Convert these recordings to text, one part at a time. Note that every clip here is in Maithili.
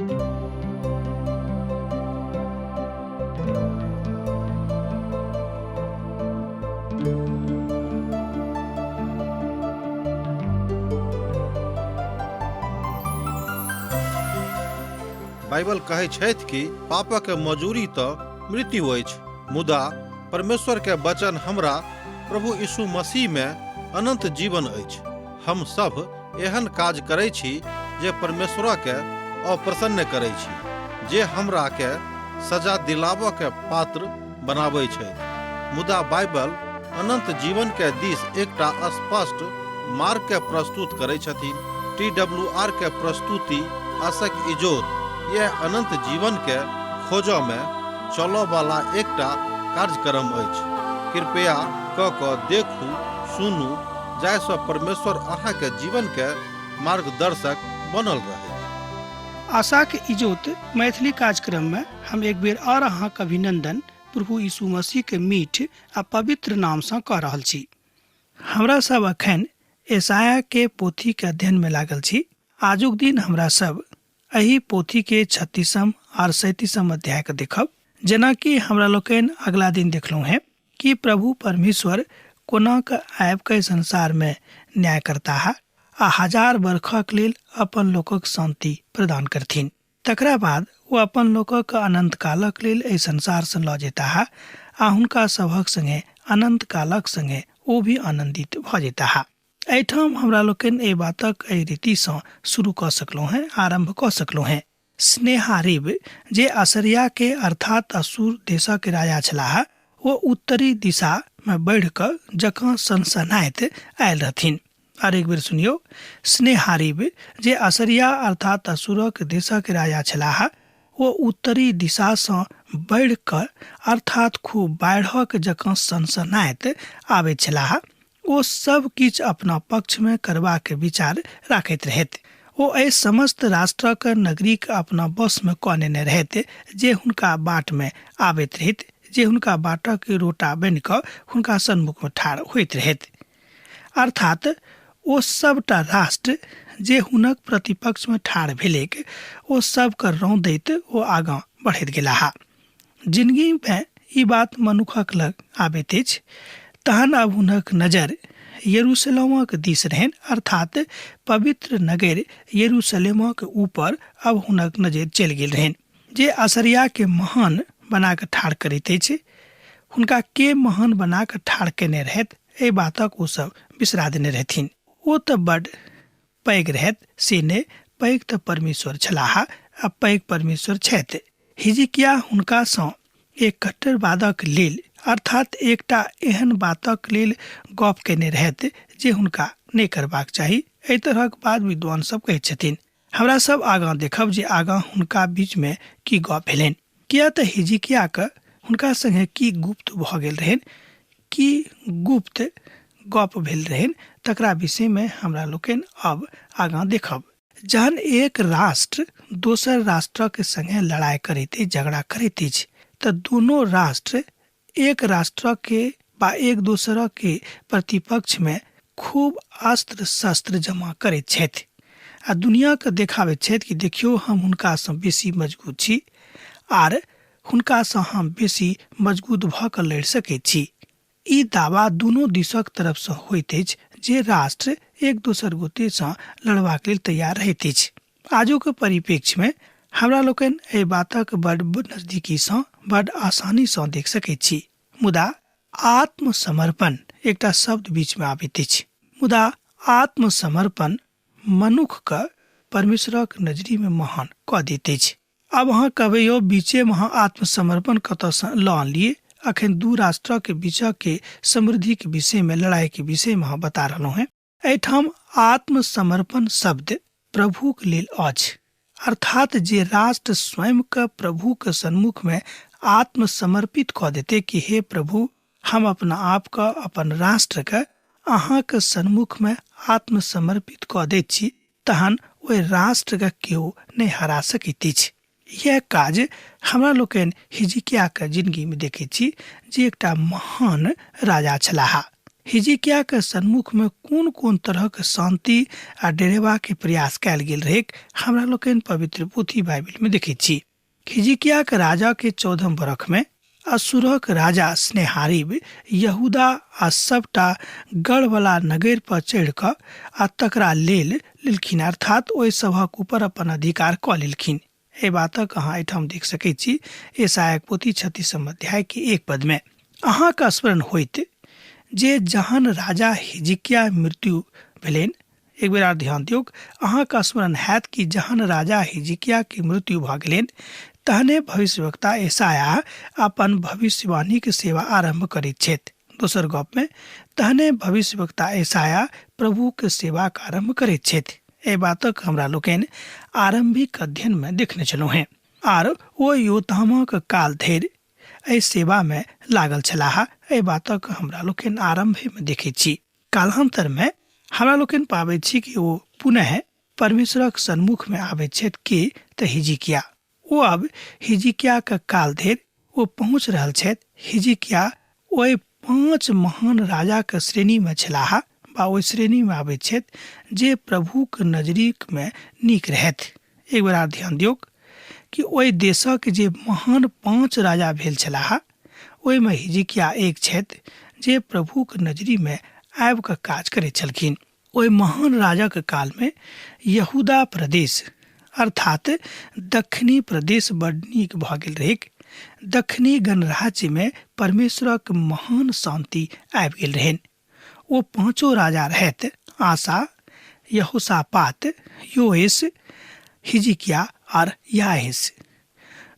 बाइबल कहै छथि कि पापक मजूरी तऽ मृत्यु अछि, मुदा परमेश्वर के वचन हमरा प्रभु यीशु मसीह में अनंत जीवन अछि। हम सब एहन काज करै छी जे परमेश्वर के अप्रसन्न करै छी, जे हमरा के सजा दिलाबऽ के पात्र बनाबै छथि। मुदा बाइबल अनंत जीवन के दिस एकटा स्पष्ट मार्ग के प्रस्तुत करै छथिन। टी डब्ल्यू आर के प्रस्तुति आशक इजोत यह अनंत जीवन के खोजऽ में चलऽ वाला एकटा कार्यक्रम अछि। कृपया क क देखू, सुनू, जाहिसँ परमेश्वर अहाँके जीवन के मार्गदर्शक बनल रहै। आशाक इजोत मैथिली कार्यक्रम में हम एक बेर और अहाँक अभिनंदन प्रभु यीशु मसीह के मीठ आ पवित्र नाम सँ कऽ रहल छी। हमरा सब अखन यशायाह के पोथी के अध्ययन में लागल छी। आजुक दिन हमरा सब एहि पोथी के 36 आर 37 अध्याय के देखब। जेनाकि हमरा लोकनि अगला दिन देखलहुँ हेँ कि प्रभु परमेश्वर कोना कऽ आबि कऽ संसार में न्याय करताह आ 1000 बरखक लेल अपन लोकक शांति प्रदान करथिन। तकरा बाद ओ अपन लोकक अनंत कालक लेल एहि संसार सँ लऽ जेताह आ हुनका सभक संगे अनंत कालक संगे ओ भी आनंदित भऽ जेताह। एहिठाम हमरा लोकनि एहि बातक एहि रीति सँ शुरू कऽ सकलहुँ हेँ, आरंभ कऽ सकलहुँ हेँ। स्नेहारिब जे असरिया के अर्थात असूर देशक राजा छलाह, ओ उत्तरी दिशा में बढ़ि कऽ जकाँ सनसनाइत आयल रहथिन। आर एक बेर सुनियौ, स्नेहारिब जे असरिया अर्थात असुरक देशक राजा छलाह, ओ उत्तरी दिशा सँ बढ़ि कऽ अर्थात खूब बाढ़िक जकाँ सनसनाइत आबैत छलाह। ओ सब किछु अपना पक्ष में करबाक विचार राखैत रहथि। ओ एहि समस्त राष्ट्रक नगरीक अपना वश में कऽ नेने रहथि जे हुनका बाट में आबैत रहथि, जे हुनका बाटक रोटा बनि कऽ हुनका सन्मुख में ठाढ़ होइत रहथि। अर्थात ओ सबटा राष्ट्र जे हुनक प्रतिपक्ष में ठाढ़ भेलैक, ओ सबके रौंदैत ओ आगाँ बढ़ैत गेलाह। जिनगी में ई बात मनुखक लग आबैत अछि। तहन अब हुनक नजर यरूशलेमक दिस रहनि, अर्थात पवित्र नगर यरूशलेमक ऊपर अब हुनक नजर चलि गेल रहनि, जे असरिया के महान बना कऽ ठाढ़ करैत अछि। हुनका के महान बना कऽ ठाढ़ केने रहथि, एहि बातक ओ सब बिसरा देने रहथिन। ओ तऽ बड पैघ रहथि से नहि, पैघ तऽ परमेश्वर छलाह आ पैघ परमेश्वर छथि। हिजकिया हुनका सँ एक कट्टरवादक लेल, अर्थात एकटा एहन बातक लेल गप केने रहथि जे हुनका नहि करबाक चाही। एहि तरहक बात विद्वान सब कहैत छथिन। हमरा सब आगाँ देखब जे आगाँ हुनका बीच में की गप भेलनि। किया तऽ हिजकिया के हुनका संगे की गुप्त भऽ गेल रहनि, की गुप्त गप भेल रहनि, तकरा विषय में हमरा लोकनि अब आगाँ देखब। जहन एक राष्ट्र दोसर राष्ट्रक संगे लड़ाई करैत अछि, झगड़ा करैत अछि, तऽ दुनू राष्ट्र एक राष्ट्र के बा एक दोसर के प्रतिपक्ष में खूब अस्त्र शस्त्र जमा करैत छथि आ दुनिया के देखाबैत छथि कि देखियौ हम हुनका सँ बेसी मजबूत छी आर हुनका सँ हम बेसी मजबूत भऽ कऽ लड़ि सकैत छी। ई दावा दुनू दिशक तरफ सँ होइत अछि जे राष्ट्र एक दोसर गोटे सँ लड़बाक लेल तैयार रहैत अछि। आजुक परिप्रेक्ष्य में हमरा लोकनि एहि बातक बड नजदीकी सँ बड आसानी सँ देख सकैत छी। मुदा आत्मसमर्पण एकटा शब्द बीच में आबैत अछि। मुदा आत्मसमर्पण मनुख के परमेश्वरक नजरी में महान कऽ दैत अछि। आब अहाँ कहबै यौ बीचे में अहाँ आत्मसमर्पण कतऽ सँ लऽ अनलियै? अखन दू राष्ट्रक बीचक के समृद्धिक विषय में, लड़ाई के विषय में अहाँ बता रहलहुँ हेँ। एहिठाम आत्मसमर्पण शब्द प्रभुक लेल अछि, अर्थात जे राष्ट्र स्वयं के प्रभु के सन्मुख में आत्मसमर्पित कऽ देते कि हे प्रभु हम अपना आप के, अपन राष्ट्र के अहाँ के सन्मुख में आत्मसमर्पित कऽ दैत छी, तहन ओहि राष्ट्र के केओ नहि हरा सकैत अछि। यह काज हमरा लोकनि हिजकिया के जिंदगी में देखैत छी जे एकटा महान राजा छलाह। हिजकियाके सन्मुखमे कोन कोन तरहक शान्ति आ डेरेबाके प्रयास कयल गेल रहैक, हमरा लोकनि पवित्र पोथी बाइबिलमे देखैत छी। हिजकियाके राजाके 14 बरखमे असुरक राजा स्नेहारिब यहूदा आ सबटा गढ़वला नगर पर चढ़ि कऽ आ तकरा लेल लेलखिन, अर्थात ओहि सभक ऊपर अपन अधिकार कऽ लेलखिन। एहि बातक अहाँ एहिठाम देख सकैत छी यशायाक पोथी 36 अध्याय के 1 पद में। अहाँके स्मरण होइत जे जहन राजा हिजकिया मृत्यु भेलनि, एक बेर आर ध्यान दियौक, अहाँके स्मरण हैत कि जहन राजा हिजकिया के मृत्यु भऽ गेलनि तहने भविष्यवक्ता यशायाह अपन भविष्यवाणीके सेवा आरम्भ करैत छथि। दोसर गपमे तहने भविष्यवक्ता यशायाह प्रभुके सेवाक आरम्भ करैत छथि। एहि बातक हमरा लोकनि आरम्भिक अध्ययनमे देखने छलहुँ हेँ। आर ओ योतामक काल धरि एहि सेवामे लागल छलाह। एहि बातक हमरा लोकनि आरम्भेमे देखैत छी। कालान्तरमे हमरा लोकनि पाबैत छी कि ओ पुनः परमेश्वरक सन्मुखमे आबैत छथि कि तऽ हिजकिया। ओ अब हिजकियाक काल धरि ओ पहुँच रहल छथि। हिजकिया ओहि 5 महान राजाक श्रेणीमे छलाह बा ओहि श्रेणीमे आबैत छथि जे प्रभुक नजरिकमे नीक रहथि। एक बेर आर ध्यान दियौक कि ओहि देशक जे महान 5 राजा भेल छलाह ओहिमे हिजकिया एक छथि जे प्रभुक नजरिमे आबि कऽ काज करैत छलखिन। ओहि महान राजाक कालमे यहूदा प्रदेश अर्थात दक्षिणी प्रदेश बड नीक भऽ गेल रहैक। दक्षिणी गणराज्यमे परमेश्वरक महान शान्ति आबि गेल रहनि। ओ 5 राजा रहथि, आशा, यहोशापात, योएश, हिजकिया आर याहेश।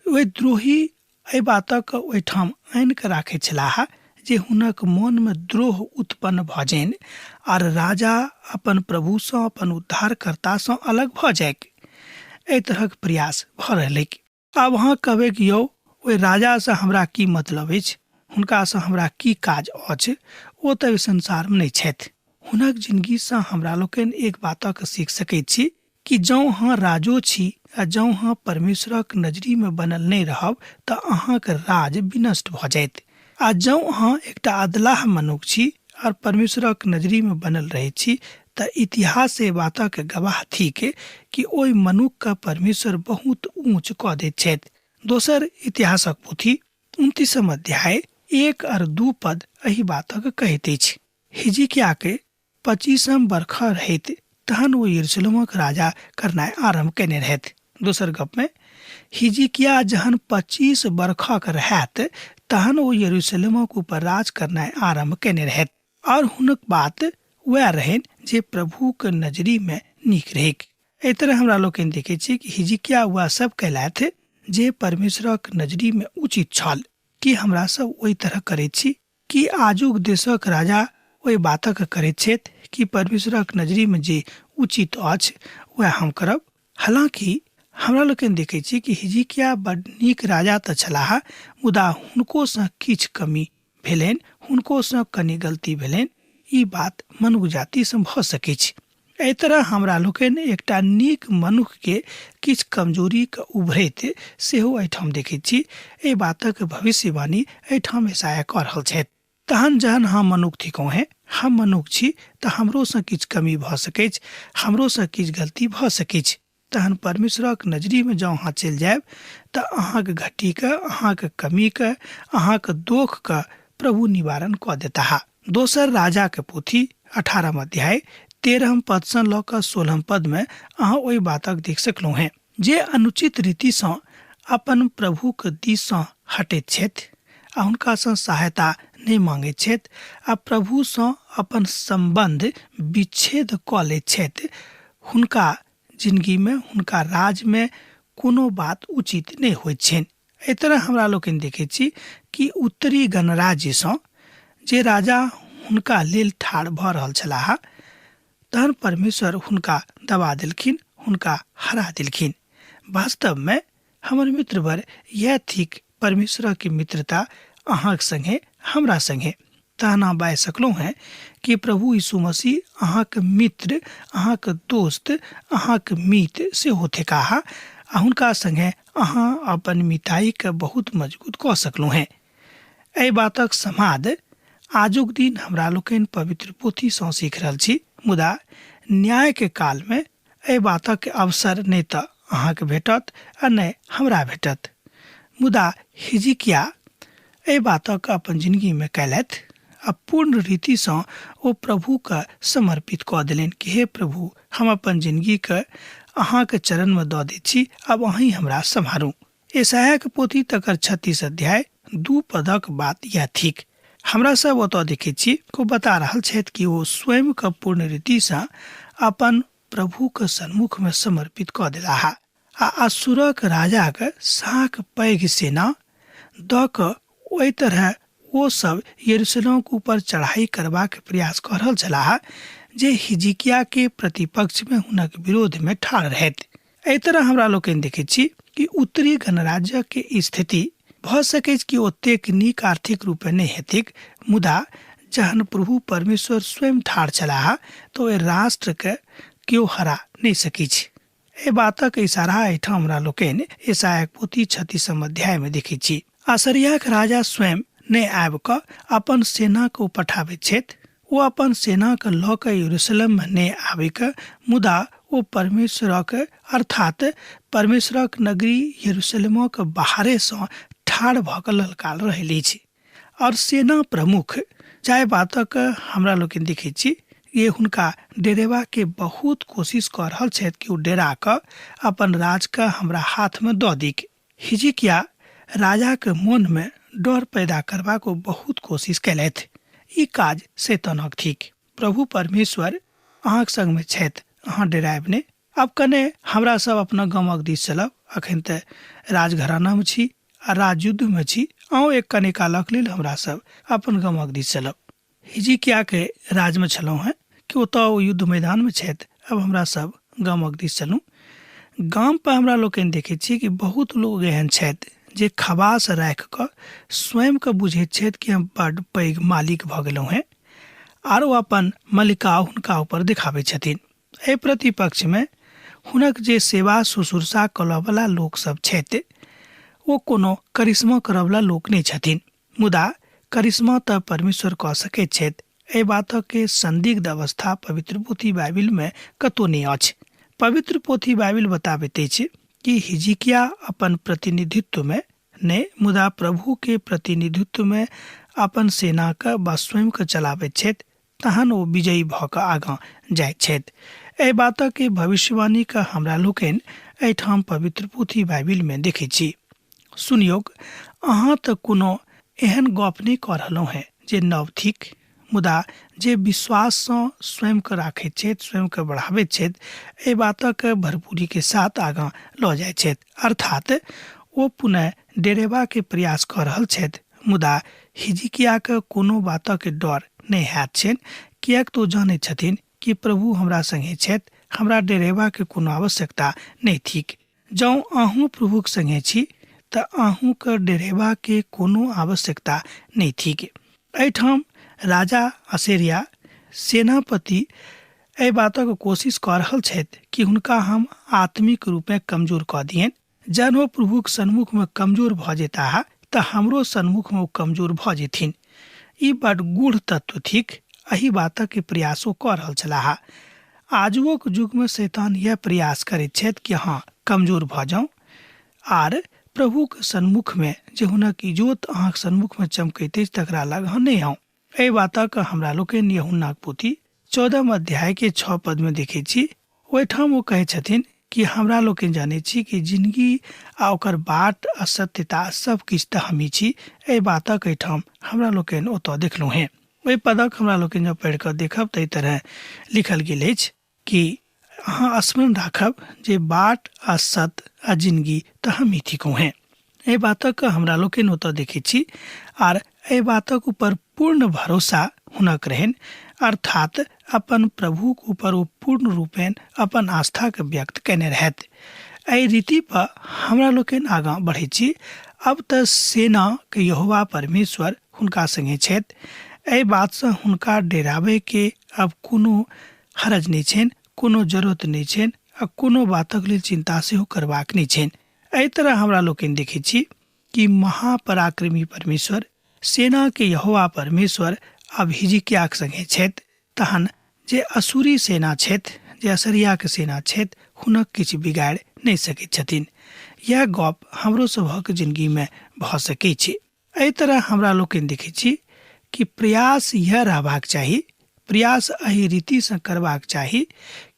ओहि द्रोही एहि बातक ओहिठाम आनि कऽ राखैत छलाह जे हुनक मोनमे द्रोह उत्पन्न भऽ जानि आर राजा अपन प्रभुसँ, अपन उद्धारकर्तासँ अलग भऽ जाइक। एहि तरहक प्रयास भऽ रहलैक। आब अहाँ कहबै कि यौ ओहि राजासँ हमरा की मतलब अछि, हुनकासँ हमरा की काज अछि, ओ तऽ एहि संसारमे नहि छथि। हुनक जिनगीसँ हमरा लोकनि एक बातक सीख सकैत छी कि जँ अहाँ राजो छी आ जँ अहाँ परमेश्वरक नजरिमे बनल नहि रहब तऽ अहाँक राज विनष्ट भऽ जायत। आ जँ अहाँ एकटा अदलाह मनुख छी आओर परमेश्वरक नजरिमे बनल रहैत छी तऽ इतिहास एहि बातक गवाह थिक कि ओहि मनुखके परमेश्वर बहुत ऊँच कऽ दैत छथि। दोसर इतिहासक पोथी 29 अध्याय 1 आओर 2 पद एहि बातक कहैत अछि। हिजकियाके 25 बरख रहैत तहन ओ यरूशलेमक राजा करनाइ आरम्भ कयने रहथि। दोसर गपमे हिजकिया जहन 25 बरखक रहैत तहन ओ यरूशलेमक ऊपर राज करनाइ आरम्भ कयने रहथि और हुनक बात वएह रहनि जे प्रभुक नजरिमे नीक रहैक। एहि तरह हमरा लोकनि देखै छी कि हिजकिया वएह सब कयलथि जे परमेश्वरक नजरिमे उचित छल। की हमरा सब ओहि तरह करैत छी? की आजुक देशक राजा ओहि बातक करैत छथि कि परमेश्वरक नजरिमे जे उचित अछि वएह हम करब? हालांकि हमरा लोकनि देखैत छी कि हिजकिया बड नीक राजा तऽ छलाह, मुदा हुनकोसँ किछु कमी भेलनि, हुनकोसँ कनि गलती भेलनि। ई बात मनुख जातिसँ भऽ सकैछ। एहि तरह हमरा लोकनि एकटा नीक मनुखके किछु कमजोरीके उभरैत सेहो एहिठाम देखैत छी। एहि बातक भविष्यवाणी एहिठाम यशायाह कऽ रहल छथि। तहन जहन हम मनुख थिकहुँ हेँ, हम मनुख छी तऽ हमरोसँ किछु कमी भऽ सकैछ, हमरोसँ किछु गलती भऽ सकैछ। तहन परमेश्वरक नजरिमे जँ अहाँ चलि जायब तऽ अहाँक घटीके, अहाँक कमीके, अहाँक दोखके प्रभु निवारण कऽ देताह। दोसर राजाके पोथी 18 अध्याय 13 पदसँ लऽ कऽ 16 पदमे अहाँ ओहि बातक देख सकलहुँ हेँ जे अनुचित रीतिसँ अपन प्रभुक दिससँ हटैत छथि आ हुनकासँ सहायता नहि मांगैत छथि आ प्रभुसँ अपन सम्बन्ध विच्छेद कऽ लैत छथि, हुनका जिनगीमे, हुनका राजमे कोनो बात उचित नहि होइत छनि। एहि तरह हमरा लोकनि देखैत छी कि उत्तरी गणराज्यसँ जे राजा हुनका लेल ठाढ़ भऽ रहल छलाह, तहन परमेश्वर हुनका दबा देलखिन, हुनका हरा देलखिन। वास्तवमे हमर मित्रवर, यैह थिक परमेश्वरक मित्रता अहाँक संगे, हमरा संगे। तहन अहाँ बाजि सकलहुँ हेँ कि प्रभु यीशु मसीह अहाँक मित्र, अहाँक दोस्त, अहाँक मीत सेहो थिकाह आ हुनका संगे अहाँ अपन मिताईके बहुत मजबूत कऽ सकलहुँ हेँ। एहि बातक समाद आजुक दिन हमरा लोकनि पवित्र पोथीसँ सीख रहल छी, मुदा न्यायके कालमे एहि बातक अवसर नहि तऽ अहाँके भेटत आ नहि हमरा भेटत। मुदा हिजकिया एहि बातक अपन जिंदगीमे कयलथि आ पूर्ण रीतिसँ ओ प्रभुके समर्पित कऽ देलनि कि हे प्रभु, हम अपन जिंदगीके अहाँके चरणमे दऽ दैत छी, आब अहीं हमरा सम्हारू। यशायाहके पोथी तकर 36 अध्याय 2 पदक बात यह थिक। हमरा सब ओतऽ देखै छी ओ बता रहल छथि कि ओ स्वयंके पूर्ण रीतिसँ अपन प्रभुके सन्मुखमे समर्पित कऽ देलाह आ असुरक राजाके साँक पैघ सेना दऽ कऽ ओहि तरह ओ सब यरूशलेमक ऊपर चढ़ाई करबाक प्रयास कऽ रहल छलाह जे हिजकिया के प्रतिपक्ष में हुनक विरोध में ठाढ़ रहैत। एहि तरह हमरा लोकनि देखैत छी कि उत्तरी गणराज्य के स्थिति भऽ सकैछ कि ओतेक नीक आर्थिक रूपे नहि हेतिक, मुदा जहन प्रभु परमेश्वर स्वयं ठाढ़ छलाह तऽ ओहि राष्ट्र के केओ हरा नहि सकैछ। एहि बातक इशारा एहिठाम हमरा लोकनि यशायाक पोथी 36 अध्याय में देखैत छी। असरियाक राजा स्वयं नहि आबि कऽ अपन सेनाके ओ पठाबैत छथि। ओ अपन सेनाके लऽ कऽ यरूशलेममे नहि आबि कऽ, मुदा ओ परमेश्वरक अर्थात परमेश्वरक नगरी यरूशलेमक बाहरेसँ ठाढ़ भऽ कऽ ललकाल रहल अछि। और सेना प्रमुख जाहि बातक हमरा लोकनि देखैत छी ये हुनका डेरेबा के बहुत कोशिश कऽ रहल छथि कि ओ डेरा कऽ अपन राजके हमरा हाथमे दऽ दिक। हिजकिया राजाक मोनमे डर पैदा करबाक ओ बहुत कोशिश कयलथि। ई काज शैतानक थिक। प्रभु परमेश्वर अहाँक संगमे छथि, अहाँ डेरायब नहि। आब कने हमरा सब अपना गामक दिस चलब। अखन तऽ राजघरानामे छी आ राजयुद्धमे छी। आउ एक कने कालक लेल हमरा सब अपन गामक दिस चलब। हिजकियाके राजमे छलहुँ हेँ कि ओतऽ ओ युद्ध मैदानमे छथि। आब हमरा सब गामक दिस चलू। गाम पर हमरा लोकनि देखै छी कि बहुत लोग एहन छथि जे खबास राखि कऽ स्वयंके बुझैत छथि कि हम बड्ड पैघ मालिक भऽ गेलहुँ हेँ, आर ओ अपन मलिका हुनका ऊपर देखाबै छथिन। एहि प्रतिपक्षमे हुनक जे सेवा शुश्रूषा करऽवला लोक सब छथि ओ कोनो करिश्मा करऽवला लोक नहि छथिन, मुदा करिश्मा तऽ परमेश्वर कऽ सकैत छथि। एहि बातक संदिग्ध अवस्था पवित्र पोथी बाइबिलमे कतौ नहि अछि। पवित्र पोथी बाइबिल बताबैत अछि कि हिजकिया अपन प्रतिनिधित्वमे नहि, मुदा प्रभु के प्रतिनिधित्वमे अपन सेनाके वा स्वयंके चलाबैत छथि, तहन ओ विजयी भऽ कऽ आगाँ जाइत छथि। एहि बातक भविष्यवाणीके हमरा लोकनि एहिठाम पवित्र पोथी बाइबिलमे देखैत छी। सुनियौक, अहाँ तऽ कोनो एहन गप नहि कऽ रहलहुँ हेँ जे नव थिक, मुदा जे विश्वाससँ स्वयंके राखैत छथि, स्वयंके बढ़ाबैत छथि, एहि बातक भरपूरीके साथ आगाँ लऽ जाइत छथि। अर्थात ओ पुनः डेरेबाके प्रयास कऽ रहल छथि, मुदा हिजकियाके कोनो बातक डर नहि हैत छनि, किएक तऽ ओ जानैत छथिन कि प्रभु हमरा संगे छथि, हमरा डेरेबाके कोनो आवश्यकता नहि थिक। जँ अहूँ प्रभुक संगे छी तऽ अहूँके डेरेबाके कोनो आवश्यकता नहि थिक। एहिठाम राजा असेरिया सेनापति एहि बातक कोशिश कऽ रहल छथि कि हुनका हम आत्मिक रूपेँ कमजोर कऽ दियनि। जहन ओ प्रभुक सन्मुखमे कमजोर भऽ जेताह तऽ हमरो सन्मुखमे ओ कमजोर भऽ जेथिन। ई बड गूढ़ तत्व थिक। एहि बातक प्रयासो कऽ रहल छलाह। आजुओक युगमे शैतान यह प्रयास करैत छथि कि अहाँ कमजोर भऽ जाउ आर प्रभुक सन्मुखमे जे हुनक इजोत अहाँक सन्मुखमे चमकैत अछि तकरा लग अहाँ नहि आउ। एहि बातक हमरा लोकनि यूहन्नाक पोथी 14 अध्याय के 6 पद में देखै छी। ओहिठाम ओ कहै छथिन कि हमरा लोकनि जानै छी कि जिंदगी आ ओकर बाट आ सत्यता सब किछु तऽ हमही छी। एहि बातक एहिठाम हमरा लोकनि ओतऽ देखलहुँ हेँ। ओहि पदक हमरा लोकनि जँ पढ़ि कऽ देखब तऽ एहि तरह लिखल गेल अछि कि अहाँ स्मरण राखब जे बाट आ सत्य आ जिंदगी तऽ हमही थिकहुँ हेँ। एहि बातक हमरा लोकनि ओतऽ देखै छी आर एहि बातक ऊपर पूर्ण भरोसा हुनक रहनि, अर्थात अपन प्रभुक ऊपर ओ पूर्ण रूपेण अपन आस्थाके व्यक्त कयने रहथि। एहि रीति पर हमरा लोकनि आगाँ बढ़ै छी। अब तऽ सेनाके यहोवा परमेश्वर हुनका संगे छथि। एहि बातसँ हुनका डेराबैके अब कोनो हरज नहि छनि, कोनो जरूरत नहि छनि आ कोनो बातक लेल चिन्ता सेहो करबाक नहि छनि। एहि तरह हमरा लोकनि देखै छी कि महापराक्रमी परमेश्वर, सेनाके यहोवा परमेश्वर आब हिजकियाक संगे छथि तहन जे असूरी सेना छथि, जे असरियाके सेना छथि, हुनक किछु बिगाड़ि नहि सकैत छथिन। इएह गप हमरो सभक जिनगीमे भऽ सकै छै। एहि तरह हमरा लोकनि देखै छी कि प्रयास इएह रहबाक चाही, प्रयास एहि रीतिसँ करबाक चाही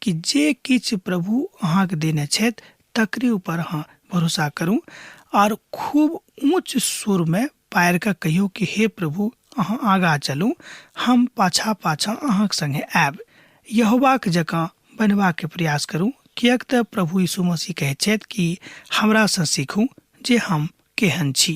कि जे किछु प्रभु अहाँके देने छथि तकरे ऊपर अहाँ भरोसा करू आओर खूब ऊँच सुरमे पारि कऽ कहियौ कि हे प्रभु, अहाँ आगाँ चलू, हम पाछाँ पाछाँ अहाँक संगे आयब। यहोवाक जकाँ बनबाक प्रयास करू, किएक तऽ प्रभु यीशु मसीह कहैत छथि कि हमरासँ सीखू जे हम केहन छी।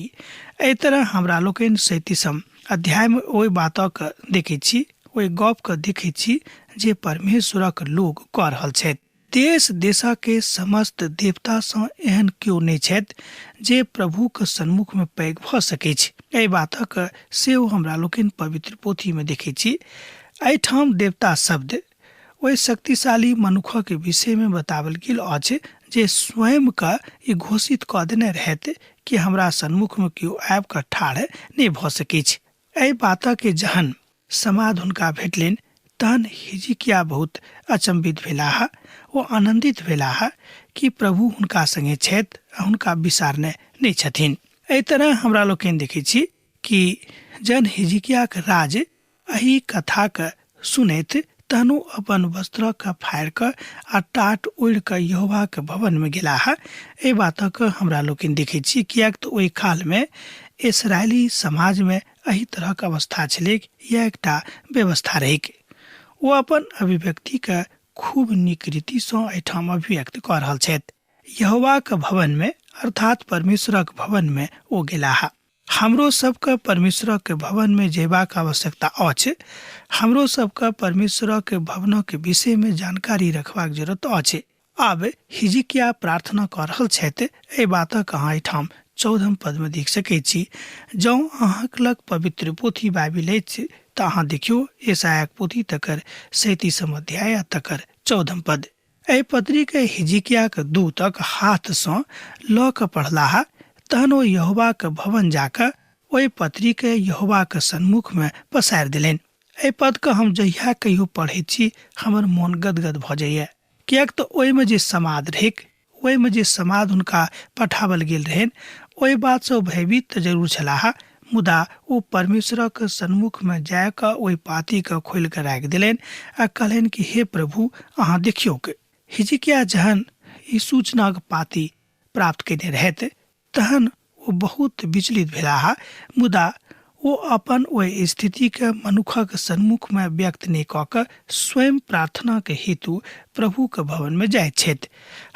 एहि तरह हमरा लोकनि 37म अध्यायमे ओहि बातक देखैत छी, ओहि गपके देखैत छी जे परमेश्वरक लोक कऽ रहल छथि। देश देशके समस्त देवतासँ एहन केओ नहि छथि जे प्रभुक सन्मुखमे पैघ भऽ सकैछ। एहि बातक सेहो हमरा लोकनि पवित्र पोथीमे देखैत छी। एहिठाम देवता शब्द ओहि शक्तिशाली मनुखक विषयमे बताओल गेल अछि जे स्वयंके ई घोषित कऽ देने रहथि कि हमरा सन्मुखमे केओ आबि कऽ ठाढ़ नहि भऽ सकैछ। एहि बातके जहन समाद हुनका भेटलनि तहन हिजकिया बहुत अचम्भित भेलाह। ओ आनन्दित भेलाह कि प्रभु हुनका संगे छथि आ हुनका बिसारने नहि छथिन। एहि तरह हमरा लोकनि देखैत छी कि जहन हिजकियाक राज एहि कथाके सुनैत तहन ओ अपन वस्त्रके फाड़ि कऽ आ टाट ओढ़ि कऽ यहोवाक भवनमे गेलाह। एहि बातक हमरा लोकनि देखैत छी, किएक तऽ ओहि कालमे इसरायली समाजमे एहि तरहक अवस्था छलैक, यैह एकटा व्यवस्था रहैक। ओ अपन अभिव्यक्तिके खूब नीक रीतिसँ एहिठाम अभिव्यक्त कऽ रहल छथि। यहोवाक भवनमे, अर्थात परमेश्वरक भवनमे ओ गेलाह। हमरो सबके परमेश्वरक भवनमे जयबाक आवश्यकता अछि। हमरो सबके परमेश्वरक भवनक विषयमे जानकारी रखबाक जरूरत अछि। आब हिजकिया प्रार्थना कऽ रहल छथि। एहि बातक अहाँ एहिठाम 14म पदमे देख सकैत छी। जँ अहाँक लग पवित्र पोथी बाइबिल अछि तऽ अहाँ देखियौ यशायाक पोथी तकर 37म अध्याय आ तकर 14म पद। एहि पत्रीके हिजकियाक दूतक हाथसँ लऽ कऽ पढ़लाह, तहन ओ यहोवाक भवन जा कऽ ओहि पत्रीके यहोवाक सन्मुखमे पसारि देलनि। एहि पदके हम जहिया कहियो पढ़ैत छी हमर मोन गदगद भऽ जाइए, किएक तऽ ओहिमे जे समाद रहैक, ओहिमे जे समाद हुनका पठाओल गेल रहनि, ओहि बातसँ ओ भयभीत तऽ जरूर छलाह, मुदा ओ परमेश्वरक सन्मुखमे जा कऽ ओहि पातीके खोलि कऽ राखि देलनि आ कहलनि कि हे प्रभु, अहाँ देखियौक। हिजकिया जहन ई सूचनाक पाती प्राप्त कयने रहथि तहन ओ बहुत विचलित भेलाह, मुदा ओ अपन ओहि स्थितिके मनुखक सन्मुखमे व्यक्त नहि कऽ कऽ स्वयं प्रार्थनाक हेतु प्रभुक भवनमे जाइत छथि।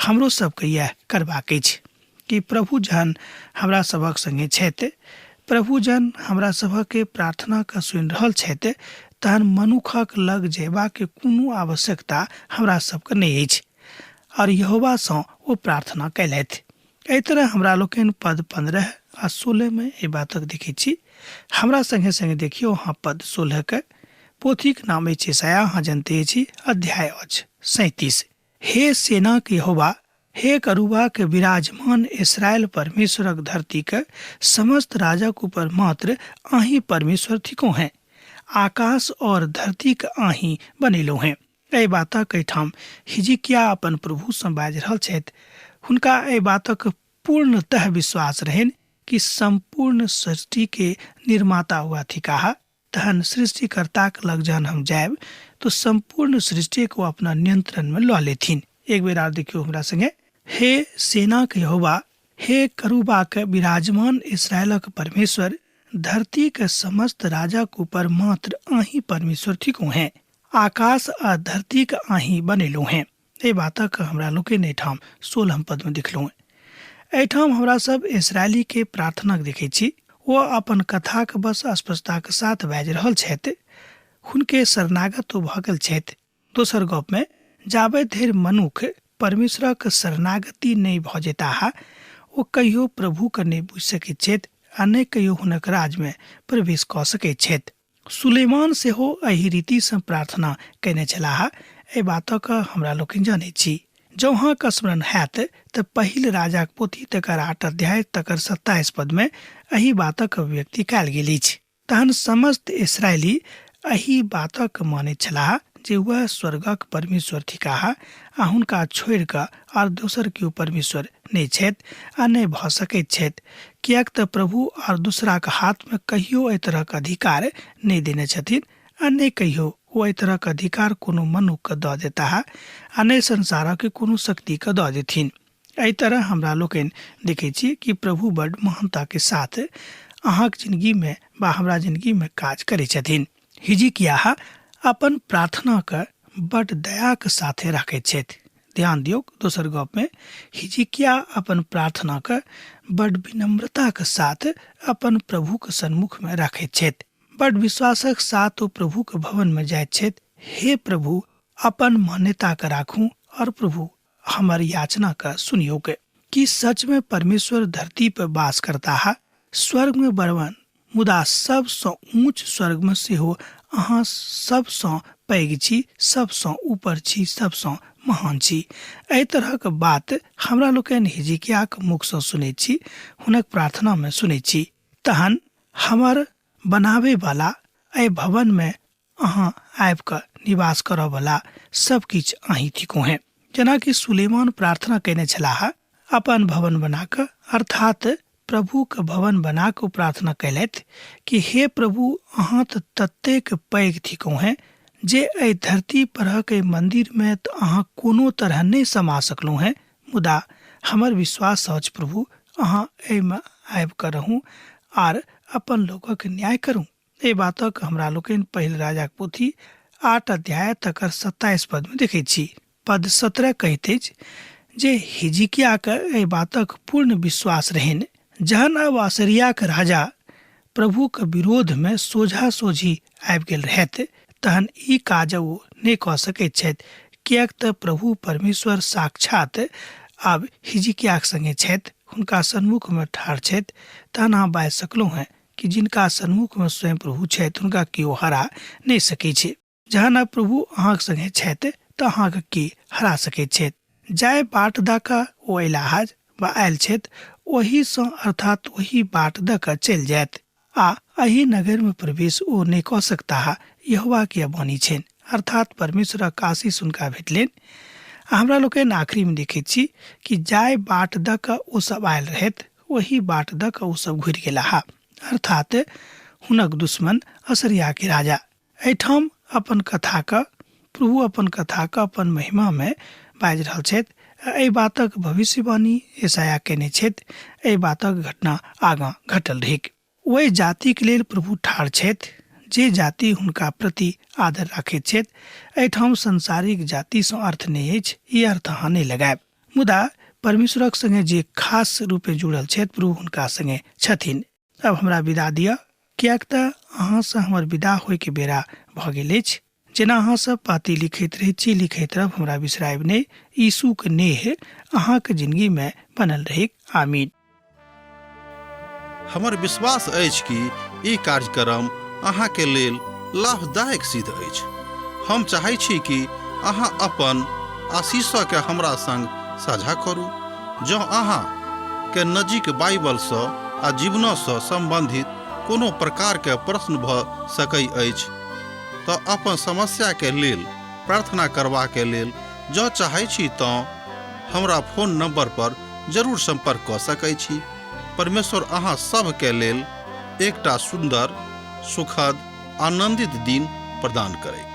हमरो सबके इएह करबाक अछि कि प्रभु जहन हमरा सभक संगे छथि, प्रभु जहन हमरा सभक प्रार्थनाके सुनि रहल छथि, तहन मनुखक लग जयबाक कोनो आवश्यकता हमरा सबके नहि अछि। आओर यहोवासँ ओ प्रार्थना कयलथि। एहि तरह हमरा लोकनि पद 15 आ 16 मे एहि बातक देखैत छी। हमरा संगे संगे देखियौ अहाँ पद 16 के। पोथीक नाम अछि यशायाह, अहाँ जनते छी, अध्याय अछि 37। हे सेनाक यहोवा, हे करूबाक विराजमान इस्राएल परमेश्वरक धरतीक समस्त राजक ऊपर मात्र अहीं परमेश्वर थिको हैं। आकाश और धरतीक अहीं बनेलहुँ हैं। एहि बातक एहिठाम हिजकिया अपन प्रभुसँ बाजि रहल छथि। हुनका एहि बातक पूर्णतः विश्वास रहनि कि सम्पूर्ण सृष्टिके निर्माता हुआ थिकाह। तहन सृष्टिकर्ताक लग जहन हम जायब तो सम्पूर्ण सृष्टिके ओ अपना नियंत्रणमे लऽ लेथिन। एक बेर आर देखियौ हमरा संगे। हे सेनाक यहोवा, हे करूबाक विराजमान इसराइलक परमेश्वर, धरतीक समस्त राजाक ऊपर मात्र अहीं परमेश्वर थिकहुँ हैं। आकाश आ धरतीक अहीं बनेलहुँ हैं। एहि बातक हमरा लोकनि एहिठाम 16म पदमे देखलहुँ। एहिठाम हमरा सब इसराइली के प्रार्थनाक देखै छी। ओ अपन कथाक बस स्पष्टताक साथ बाजि रहल छथि। हुनके शरणागत ओ भऽ गेल छथि। दोसर गपमे जाबे धरि मनुख परमेश्वरक शरणागति नहि भऽ जेताह, ओ कहियो प्रभुके नहि बुझि सकैत छथि आ नहि कहियो हुनक राजमे प्रवेश कऽ सकैत छथि। सुलेमान सेहो एहि रीतिसँ प्रार्थना कयने छलाह। एहि बातक हमरा लोकनि जनैत छी। जँ अहाँके स्मरण हैत तऽ पहिल राजाक पोथी तकर 8 अध्याय तकर 27 पदमे एहि बातक अभिव्यक्ति कयल गेल अछि। तहन समस्त इसराइली एहि बातक मानैत छलाह जे वएह स्वर्गक परमेश्वर थिकाह आ हुनका छोड़ि कऽ आर दोसर केओ परमेश्वर नहि छथि आ नहि भऽ सकैत छथि, किएक तँ प्रभु आर दोसराक हाथमे कहियो एहि तरहक अधिकार नहि देने छथिन आ नहि कहियो ओ एहि तरहक अधिकार कोनो मनुखकेँ दऽ देताह आ नहि संसारक कोनो शक्तिकेँ दऽ देथिन। एहि तरह हमरा लोकनि देखै छी कि प्रभु बड्ड महानताके साथ अहाँक जिनगीमे वा हमरा जिनगीमे काज करै छथिन। हिजकियाह अपन प्रार्थनाके बड्ड दयाक साथे राखैत छथि। ध्यान दियौक, दोसर गपमे हिजकिया अपन प्रार्थनाके बड्ड विनम्रताक साथ अपन प्रभुक सन्मुखमे राखैत छथि। बड्ड विश्वासक साथ ओ प्रभुक भवनमे जाइत छथि, हे प्रभु, अपन मान्यताके राखू और प्रभु हमर याचना के सुनियौक। कि सच में परमेश्वर धरती पर वास करता है? स्वर्ग में बरवन, मुदा सबसँ ऊँच स्वर्ग में सेहो अहाँ सबसँ पैघ छी, सबसँ ऊपर छी, सबसँ महान छी। एहि तरहक बात हमरा लोकनि हिजकियाक मुखसँ सुनैत छी, हुनक प्रार्थना में सुनैत छी। तहन हमर बनाबे वाला एहि भवन में अहाँ आबि कऽ निवास करऽवला सब किछु अहीं थिकहुँ हेँ। जेनाकि सुलेमान प्रार्थना कयने छलाह अपन भवन बना कऽ, अर्थात प्रभुक भवन बना कऽ ओ प्रार्थना कयलथि कि हे प्रभु, अहाँ तऽ ततेक पैघ थिकहुँ हेँ जे एहि धरती परहक एहि मन्दिरमे तऽ अहाँ कोनो तरह नहि समा सकलहुँ हेँ, मुदा हमर विश्वास अछि प्रभु, अहाँ एहिमे आबि कऽ रहू आर अपन लोकक न्याय करू। एहि बातक हमरा लोकनि पहिल राजाक पोथी 8 अध्याय तकर 27 पदमे देखैत छी। पद 17 कहैत अछि जे हिजकियाके एहि बातक पूर्ण विश्वास रहनि। जहन अब असरियाक राजा प्रभुक विरोधमे सोझा सोझी आबि गेल रहथि तहन ई काज ओ नहि कऽ सकैत छथि, किएक तऽ प्रभु परमेश्वर साक्षात आब हिजकियाक संगे छथि, हुनका सन्मुखमे ठाढ़ छथि। तहन अहाँ बाजि सकलहुँ हेँ कि जिनका सन्मुखमे स्वयं प्रभु छथि हुनका केओ हरा नहि सकै छै। जहन आब प्रभु अहाँक संगे छथि तऽ अहाँके के हरा सकैत छथि? जाहि बाट दऽ कऽ ओ अयलाह वा आयल छथि ओहिसँ अर्थात ओही बाट दऽ कऽ चलि जायत आ एहि नगरमे प्रवेश ओ नहि कऽ सकताह, यहोवाके वाणी छनि। अर्थात परमेश्वरक आशीष हुनका भेटलनि। आ हमरा लोकनि आखिरीमे देखैत छी कि जाहि बाट दऽ कऽ ओ सब आयल रहथि ओही बाट दऽ कऽ ओ सब घुरि गेलाह, अर्थात हुनक दुश्मन असरियाके राजा। एहिठाम अपन कथाक प्रभु अपन कथाक अपन महिमामे बाजि रहल छथि। एहि बातक भविष्यवाणी यशायाह कयने छथि। एहि बातक घटना आगाँ घटल रहैक। ओहि जातिक लेल प्रभु ठाढ़ छथि जे जाति हुनका प्रति आदर राखैत छथि। एहिठाम सांसारिक जातिसँ अर्थ नहि अछि, ई अर्थ अहाँ नहि लगायब। मुदा परमेश्वरक संगे जे खास रूपे जुड़ल छथि प्रभु हुनका संगे छथिन। अब हमरा विदा दिअ, किएक तऽ अहाँसँ हमर विदा होइके बेरा भऽ गेल अछि। जेना अहाँ सब पाती लिखैत रहैत छी, लिखैत रहब, हमरा बिसरायब नहि। यीशुक नेह अहाँक जिंदगीमे बनल रहैक। आमीन। हमर विश्वास अछि कि ई कार्यक्रम अहाँके लेल लाभदायक सिद्ध अछि। हम चाहै छी कि अहाँ अपन आशीषके हमरा संग साझा करू। जँ अहाँ के नजीक बाइबलसँ आ जीवनसँ सम्बन्धित कोनो प्रकारके प्रश्न भऽ सकै अछि तऽ अपन समस्याके लेल प्रार्थना करबाके लेल जँ चाहै छी तँ हमरा फोन नंबर पर जरूर संपर्क कऽ सकै छी। परमेश्वर अहाँ सभके लेल एकटा सुन्दर, सुखद, आनंदित दिन प्रदान करैत।